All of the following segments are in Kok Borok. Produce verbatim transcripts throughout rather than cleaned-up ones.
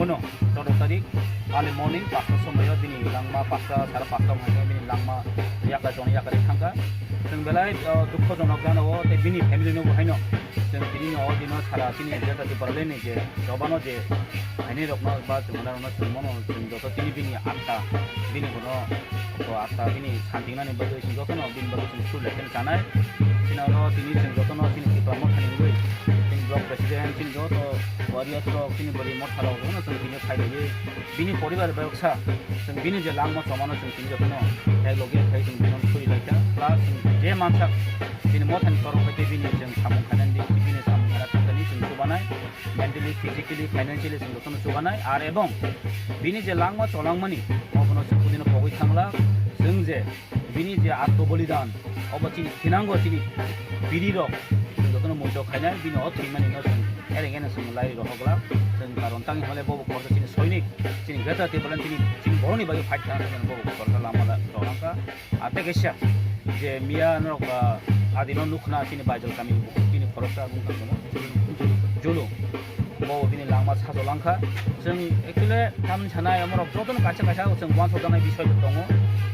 Bono chwddo tarik early morning pasta somoio bini langma pasta, sara pasta wngkha bini langma yakra chwng yakra thangkha. Chwng belai, o, dukhojonok gana o tei bini family no bo haino. Chwng tini o dino sara chini Greater Tipraland ni je jobano je phainai rokno ba chwng rokno chwng mano chwng joto tini bini atta bini bono to atta bini santingnani bagwi chwng jotono bini bagwi chwng sur lekhe chanai. Chini oro tini chwng jotono chini Tipra Motha ni wngwi chini block president chini joto warriors rok chini bwrwi motha rok jotono chwng tini phailawi bini poribar bai kha chwng bini je langma chomano chwng tini jotono ek loge khai chwng bini suri laikha plus chwng je mansa bini mothani torok khai tei bini chwng samung khainani di bini samung khaina thangkani chwng chubanai mentally, physically, financially chwng jotono chubanai ar ebong bini je langma cholangmani obono chwng kudino pogwi thangla chwng je bini je atmo bolidan obo chini thinango chini piri rok chwng jotono muitok khainai bini o thwimani no chwng ereng eno chwng lai rohok glak chwng karon tangwi hole bobo korsa chini soinik chini Greater Tipraland chini chini boroni bagwi fight kha bobo korsa lama rok langkha. Ate kaisa je miya norok, ah, adino nukna chini Baijal kami bukhuk chini khoroksa bung tangkhono Julu. Bo bini langma sajo langkha. Chwng actually tamni sanai amorok jotono kaisa kaisa chwng uansuk jaknai bisoi bo tongo.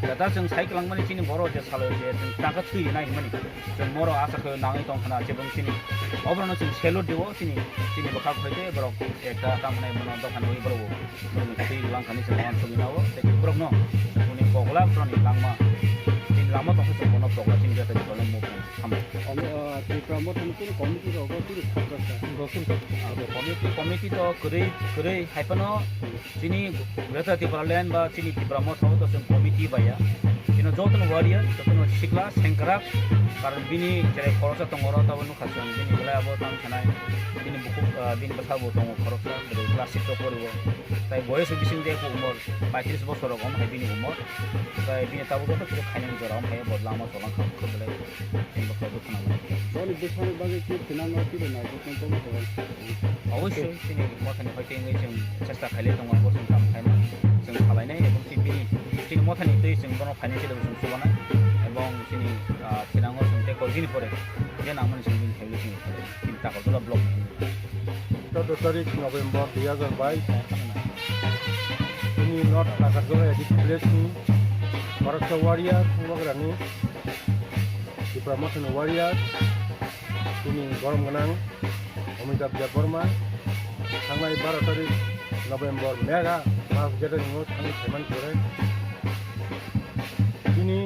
Jata chwng sai kwlangmani chini borok je salo je chwng taka thwi rinai hinmani. Chwng moro asa khe nangwi tongkhana chebong chini. Oborokno chwng salute diwo chini, chini bwkhak hoite borok ekta tamni bono dophani borok bo. Borokni twi langkani se uansugwi nao, tei borokno boni pogla borokni langma, chini langma tongkha se bono pogla chini jata jatoni mukung tamo. Omo, ah, Tipra Motha ni kunu committee rogo tini khoroksa. Gokul to. Abo committee, committee to kwrwi, kwrwi hai phano chini Greater Tipraland ba chini Tipra Motha o to chwng committee baiya. Chini jotono warrior, jotono sikla, sengkrak, karon bini cherai khoroksa tongo oro, tabuk nukha chwng bini belai abo tamo sanai, bini bukhuk, ah, bini bwsa bo tongo khoroksa, bwrwi class six o pori o. Tai boyos bising de ko umor paitris bosor rok om hai bini umor. Tai bini tabuk joto kisa khainani jora om hai bo lama cholang kha khe belai tei bo khe bwkhwnang. Boni bwsani bagwi khe thinango twibo naijak nang tongma tong. Obosoi chini mothani hoi tengwi chwng chesta khailai tongo, bo chwng kam khaima chwng khalainai, ebong chini bini chini mothani twi chwng bono financially bo chwng chubanai, ebong chini, ah, thinango chwng tei koi bini pore je nangmani chwng bini family chwng khalai. Chini Takarjala block ni. Chaudo tarik November dui hazar bais. Chini North Takarjala A D C village ni Khoroksa warrior Bubagrani, Tipra Mothani warrior, chini borom gwnang Amitabh Debbarma, thangnai baro tarik November mega mas gathering o thangwi phaimani pore bini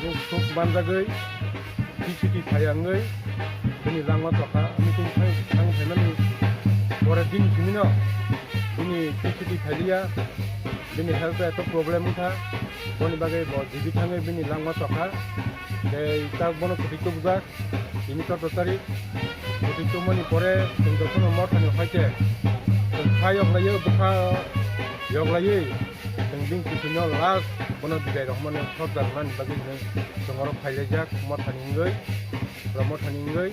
buk suk manjagwi T C T phai wngwi bini langma tokha meeting phai thang phaimani pore bini simino bini T C T phailiya, bini health eto problem wngkha, boni bagwi bo G B thangwi bini langma tokha, tei tak bono kwtwi tubujak. Tini chaudo tarik, bwtwi tongmani pore chwng jotono mothani hoi khe chwng kha yoklaiwi bwkha yoklaiwi chwng bini kisino last bono bidai rohormani sodda rwnani bagwi chwng, chwng oro phailaijak mothani wngwi, oro mothani wngwi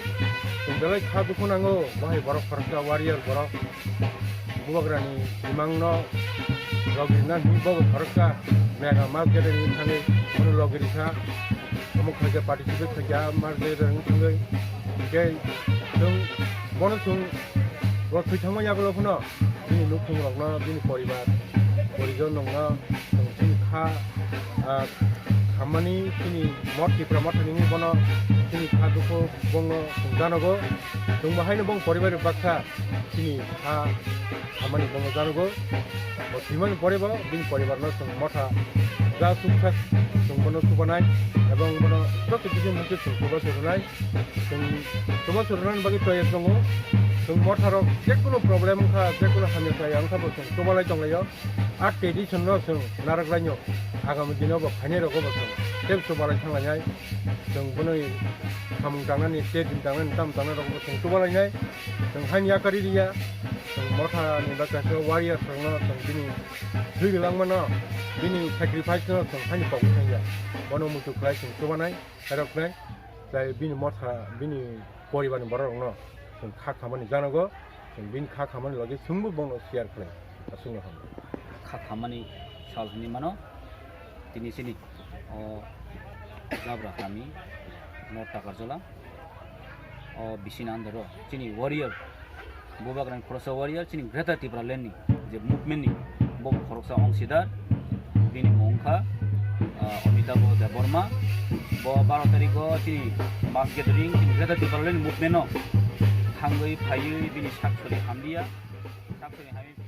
chwng belai kha dukhu nango, bo hai borok khoroksa warrior borok. Bubagrani imangno logirina hinwi bobo khoroksa mega mas gathering wngwi thangwi bono logirikha. Omo khaikhe participate khaikha mas gathering wngwi thangwi. Hinkhe chwng bono chwng bo thwi thangma yagulo phano bini nukhungrokno, bini poribar porijon rokno chwng chini kha, ah, khammani chini mot Tipra Mothani wngwi bono chini kha dukhu bongno chwng janogo. Chwngbo haino bong poribar baksa chini kha khamani bono janogo. Bo thwimani pore bo bini poribarno chwng motha ja suksa chwng bono chubanai ebong bono joto kisi mungsa chwng chubachu rwnai. Chwng chubachu rwnani bagwi toyar tongo. Chwng motharok jekunu problem wngkha, jekunu hamya chaya wngkha bo chwng chubalai tonglaio. A tradition no chwng naraklaino, agami dino bo phainai rogo bo chwng tei chubalai thanglainai. Chwng bwnwi samung tangnani, tei din tangnani, tamo tangnai rokbo chwng tubalainai. Chwng haini yakarwi riya. Chwng mothani ba kaisa warrior chwngno chwng bini thwi langmano, bini sacrifice no chwng haini kok thangya. Bono muitu khlai chwng tubanai, khairoknai. Tei bini motha, bini poribarni bororokno chwng kha khamani janogo, chwng bini kha khamani logi chwngbo bono share khlai. Aswkno hambai. Kha khamani sal hinwi mano. Tini chini o Jabra kami, North Takarjala, o bisini under o chini warrior, Bubagrani khoroksa warrior, chini Greater Tipraland ni Je movement ni bo khoroksa ongsidar, bini mung wngkha, ah, Amitabh Debbarma. Bo baro tarikh o chini mass gathering, chini Greater Tipraland movement no thangwi phaiwi bini sak sori hamliya, sak sori hamwi